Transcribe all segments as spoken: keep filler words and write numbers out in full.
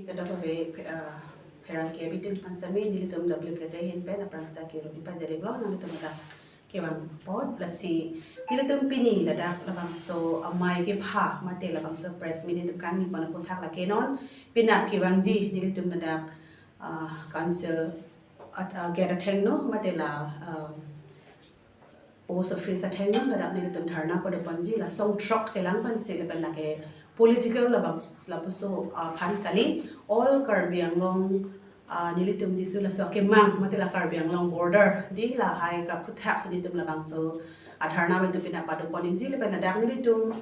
Kadokave, ah, pherangke abitin aphan sitame nelitum W K S A ahin pen aphrangsi kiru pajirlo nanglitum ladak kevang apot. Lasi nelitum pini ladak labangso amei kepha mate labangso press meet nelitum kangni pon aphuthak lake non penap kevangji nelitum ladak, ah, council at, ah, gate athengno mate la, ah, post office athengno ladak nelitum dharna padoponji la song throk chelang pensi lapen lake political labang lapuson, ah, aphan kali, all Karbi Anglong, ah, nelitum jisu laso akemang mate la Karbi Anglong border di lahai kaphuthak si nelitum labangso adharna nelitum penap padoponji lapen ladak nelitum,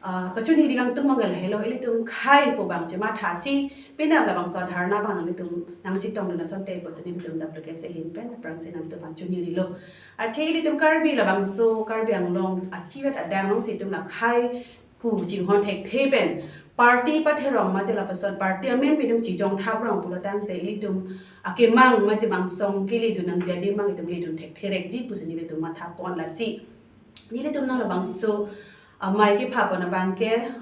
ah, kachini ri kangtung mang lahelo, ilitum khei pu abang chemathasi penap labangso adharna abang nelitum nangchetongdun asonte pusi nelitum W K S A ahin pen aphrangsi nangtum aphan chiningrilo. Athe ilitum Karbi labangso Karbi Anglong achivet adang alongsi itum la khei pu chinghon thekthe pen party patherong mate lapuson party amen pen itum chijong thaprong pulo tangte ilitum akemang mate mangsong keledun nangji adim abang itum ledun thekthe rekji pusi nelitum mathapon. Lasi nelitum non labangso amei kepha pon abangke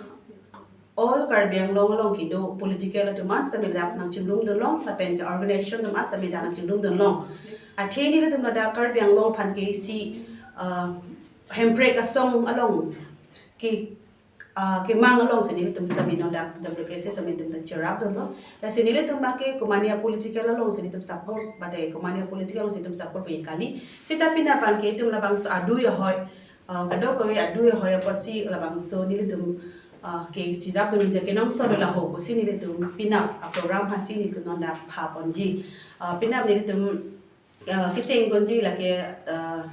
all Karbi Anglong along kedo political atum an sitame dak nangchingrum dunlong lapen ke organization atum an sitame dak nangchingrum dunlong. Athe nelitum ladak Karbi Anglong aphan ke isi, ah, Hemprek asong along ke, ah, kemang alongsi nelitum sitame non dak W K S A sitame itum ta cherap dunlo. Lasi nelitum abangke komane apolitical alongsi nelitum support, mate komane apolitical alongsi itum support pu kali. Seta penap abangke itum labangso adui ahoi, ah, kadokave adui ahoi apotsi labangso nelitum, ah, ke cherap dunji kenangsot do laho pusi nelitum penap aprogram aphansi nelitum non dak phaponji. Ah, penap nelitum, ah, kechengponji lake, ah,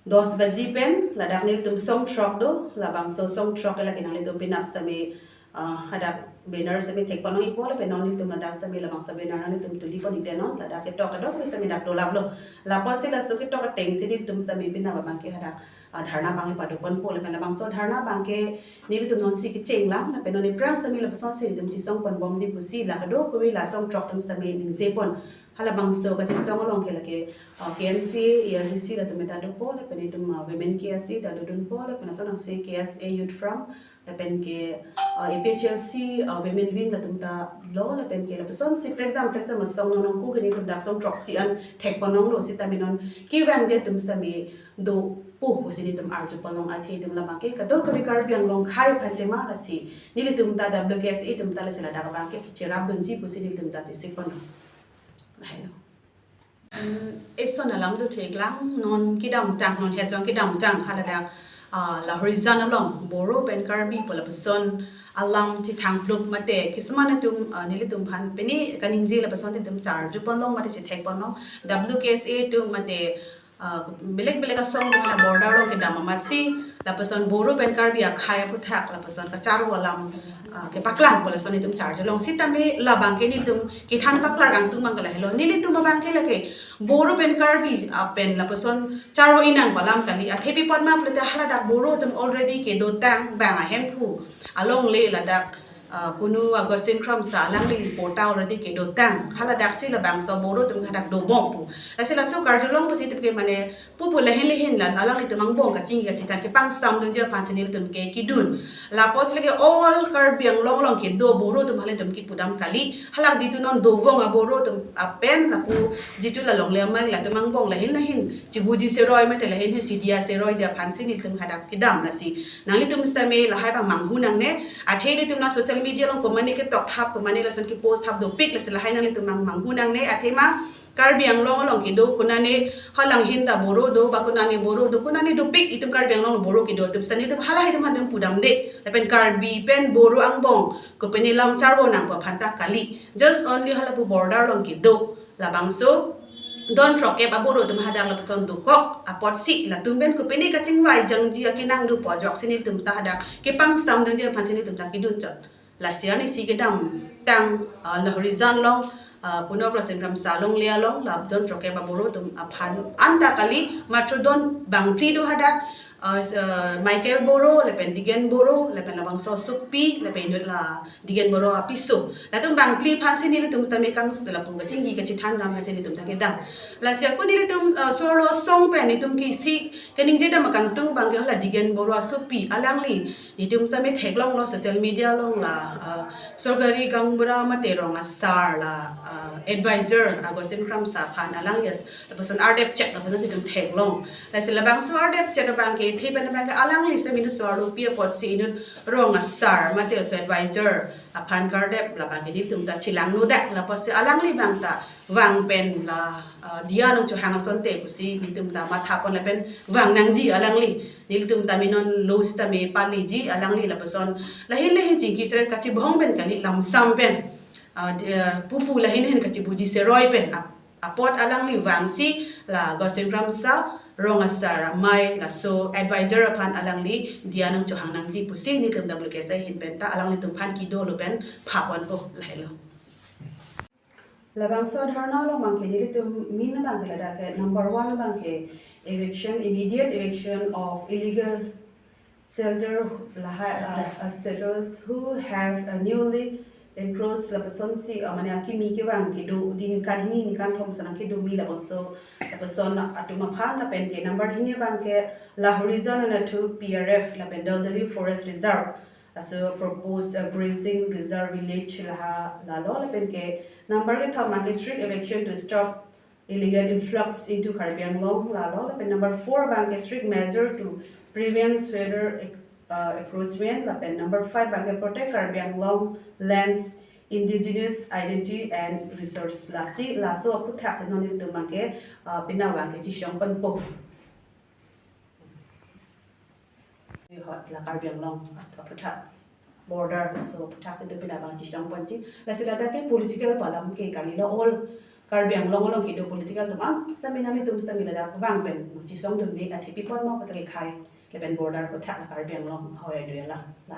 dos baji pen ladak nelitum song throk do, labangso song throk ke lake nanglitum penap sitame, ah, hadak banner sitame thekpon longpo lapen non nelitum ladak sitame labangso banner nanglitum tuli pon ite non, ladak ketok kadokave sitame dak dolaplo. Lapusi laso ketok atengsi nelitum sitame penap abangke hadak, ah, dharna abangke padoponpo lapen labangso dharna abangke nelitum nonsi kechenglang lapen non aphrang sitame lapusonsi nelitum chesongponbomji pusi la kadokave la song throk atum sitame ningjepon. Halabangso kachesong along ke lake, ah, K N C A, A S D C latum ta dopo, lapen itum, ah, Women K S A ta dodunpo, lapen ason angse K S A Youth Front, lapen ke, ah, A P H L C, ah, Women Wing latum ta lo, lapen ke lapusonsi prekjam prekjam asong nong nong ku ke nelitum dak song throksi an thekpon longlo sitame non kevangji atum sitame dopo pusi nelitum arjupon long athe itum labangke kadokave Karbi Anglong khei aphan tema lasi nelitum ta W K S A atum ta lasi ladak abangke kecherap dunji pusi nelitum ta chesikpon long. Lahelo. Mm, eson alam do theklang, non kedamtang, non hetjong kedamtang, haladak, ah, Lahorijan along, Boro pen Karbi pu lapuson alam chethangplup mate, kisman atum, ah, nelitum aphan, pini kaningje lapuson atum charjupon long mate chethekpon long, W K S A atum mate, ah, belek belek asong atum hala border along kedam amatsi, lapuson Boro pen Karbi akhei aphuthak, lapuson kacharvo alam, ah, kepaklang pu lason itum charjulong sitame labangke nelitum kethan paklar kangtung mang ke lahelo. Nelitum abangke lake Boro pen Karbi, ah, pen lapuson charvo inang pu alam kali. Athe pi apot ma pulote haladak Boro atum already kedotang bang ahemphu alongle ladak, ah, punu Augustine Kramsa alangli patta already kedotang. Haladaksi labangso Boro atum hadak dobom pu. Lasi laso karjulong pusi itum ke mane pupu lahin lahin la alanglitum angbong kachingki kachethan kepangsam dunji aphansi nelitum ke kedun. Lapusi lake all Karbi Anglong along kedo Boro atum halitum kepudam kali. Halak jitu non dovong a-Boro atum apen lapu jitu la longle amei latum angbong lahin lahin chibuji seroi mate lahin hin chidia seroiji aphansi nelitum hadak kedam lasi. Nanglitum sitame lahai abang manghu nangne. Athe nelitum la social media along komane ketok thap, komane lason kepost thap dopik lasi lahai nanglitum mang manghu nangne. Athema Karbi Anglong along kedo, konane halang hin ta Boro do, ba konane Boro do, konane dopik itum Karbi Anglong Boro kedo atum sitame itum halahai atum aphan itum pudamde. Lapen Karbi pen Boro angbong kopine lam charvo nang pu aphan ta kali. Just only halapu border along kedo. Labangso don throkkep a-Boro atum hadak lapuson dokok apotsi latum pen kopine kachingvai jangji akenang do pu ajoksi nelitum ta hadak kepangsam dunji aphansi nelitum ta kedun chot. Lasi arnisi kedamtang, ah, Lahorijan along, ah, punu Augustine Kramsa alongle along, la don throkkep a-Boro atum aphan anta kali, matro don bangphli do hadak, uh, s- uh, Michael Boro, lapen Digen Boro, lapen labangso Sukpi, lapen inut la Digen Boro apiso. Latum bangphli aphansi nelitum tame kang lapu kachingki kachethan dam kachinki nelitum ta kedam. Lasi ako nelitum, uh, so-arlo asong pen nelitum ke isi kaningje dam akangtung abangke hala Digen Boro Sukpi alangli. Nelitum tame theklonglo social media along la, uh, Sorkari Gaonbura mate rong asar la, uh, advisor Augustine Kramsa aphan alangli as- lapuson ardep chet lapuson si nelitum theklong. Lasi labangso ardep chet abangke the pen abangke alangli seta inut so-arlopi apotsi inut rong asar mate laso advisor aphan kardep labangke nelitum ta chelangno dak lapuson alangli abang ta vang pen la, uh, diya nangchohang asonte pusi nelitum ta mathapon lapen vang nangji alangli. Nelitum ta minon lo sitame paleji alangli lapuson. Lahin lahin chingki seret kachibong pen kali lamsam pen, uh, di- uh, pupu lahin lahin kachibuji seroi pen ap- apot alangli vangsi la Augustine Kramsa rong asar amei laso advisor aphan alangli diya nangchohang nangji pusi nelitum W K S A ahin pen ta alanglitum aphan kedolo pen phaponpo lahelo. Labangso dharna along abangke nelitum main abangke ladak ke number one abangke eviction, immediate eviction of illegal shelter lahai, uh, uh, settlers who have, uh, newly encroached lapusonsi, uh, mane akimi kevang kedo, ningkan hini ningkan thom ason kedo mi labangso lapuson atum aphan lapen ke number hini abangke Lahorijan Nathur P R F lapen Daldali Forest Reserve, laso proposed, uh, grazing reserve village laha lalo lapen ke number kethom abangke strict eviction to stop illegal influx into Karbi Anglong lalo lapen number four abangke strict measure to prevent further ec- uh, encroachment lapen number five abangke protect Karbi Anglong lands indigenous identity and resource lasi laso aphuthak si non nelitum abangke, uh, pina abangke chesong ponpo. Hot la Karbi Anglong aphuthak border laso aphuthak si nelitum pina abang chesong ponji. Lasi ladak ke political pu alam ke kalilo, all Karbi Anglong along kedo political atum an sitame nanglitum sitame ladak vang pen chesongdunde athe pi apot ma pu ta kekhai lapen border aphuthak la Karbi Anglong ahoi adui alam la.